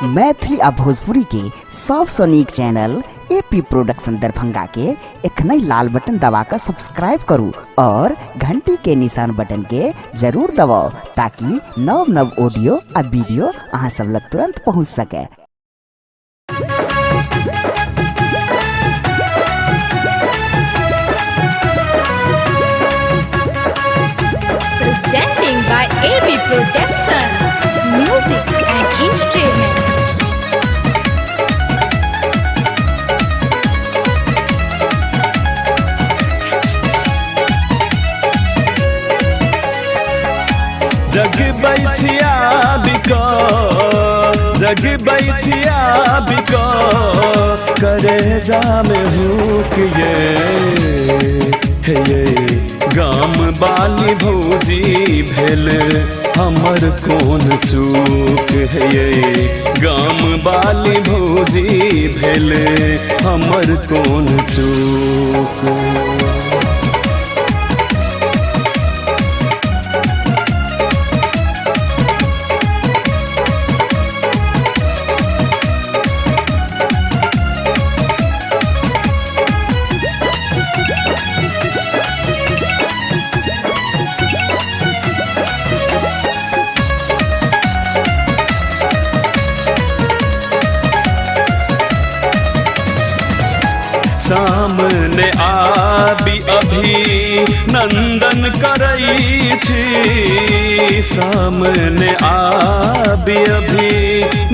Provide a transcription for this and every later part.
मैथिली आ भोजपुरी के सबसँ नीक चैनल एपी प्रोडक्शन दरभंगा के एखनहि लाल बटन दबा कऽ सब्सक्राइब करू और घंटी के निशान बटन के जरूर दबाउ ताकि नव नव ऑडियो आ वीडियो अहाँ सब लग तुरंत पहुंच सके। Presenting by AB Production, Music and Entertainment. जग बैठिया बिको, जग बैठिया बिको, करे जामे हुक ये हे ये। गाम बाली भौजी भेल हमर कोन चूक हे ये। गाम बाली भौजी भेल हमर कोन चूक। सामने आबि अभी नंदन करई छी, सामने आबि अभी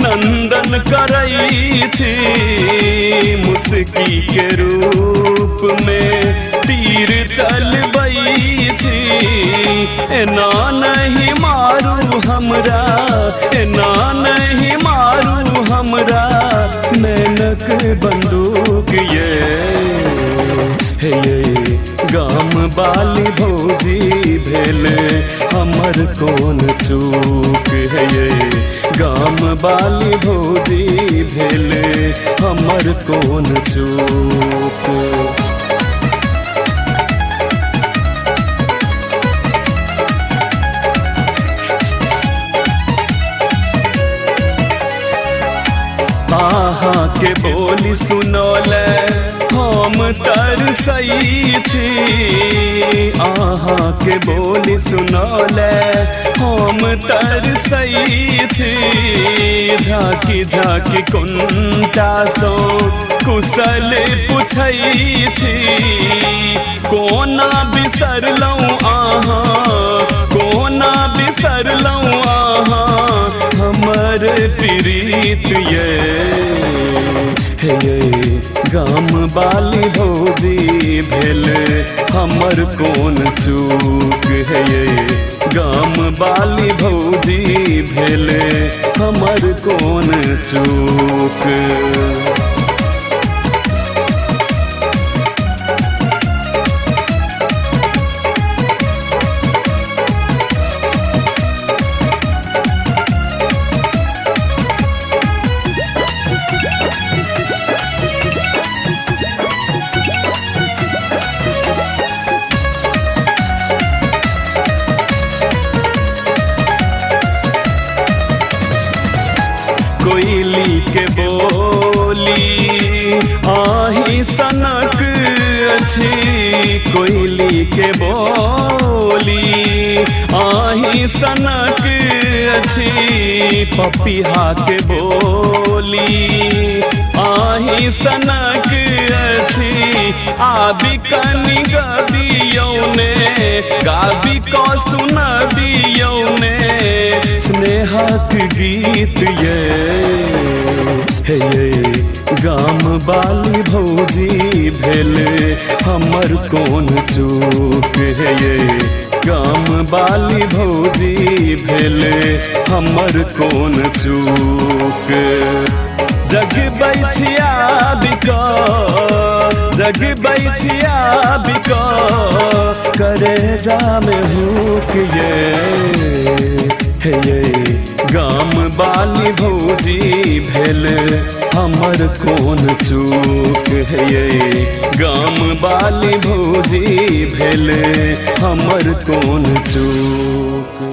नंदन करई छी। मुस्की के रूप में तीर चलबई छी। एना नहीं मारू हमरा, एना नहीं मारू हमरा, नैनक बंदूक ये हे ये। गाम बाली भौजी भेल हमर कोन चूक हे ये। गाम बाली भौजी भेल हमर कोन चूक। अहाँ के बोली सुनौले हम तरसई छी, अहाँ के बोली सुनौले हम तरसई छी। झाँकी झाँकी कुंटा सो कुशल पुछई छी। कोना बिसरलहुँ अहाँ, कोना बिसरलहुँ अहाँ, हमर प्रीत ये हे ये। गाम बाली भौजी भेल हमर कोन चूक हे ये। गाम बाली भौजी भेल हमर कोन चूक। कोयली के बोली आही सनक अछि, कोयली के बोली आही सनक अछि। पपिहा के बोली आही सनक अछि। आबि कनि गबियौ ने, गाबि कऽ सुनबियौ ने, स्नेहक गीत ये हे ये। गाम बाली भौजी भेल हमर कोन चूक हे ये। गाम बाली भौजी भेल हमर कोन चूक। जग बैठिया बिको, जग बैठिया बिको, करे जामे हुक ये हे ये। गाम बाली भौजी भेल हमर कोन चूक हे ये। गाम बाली भौजी भेल हमर कोन चूक।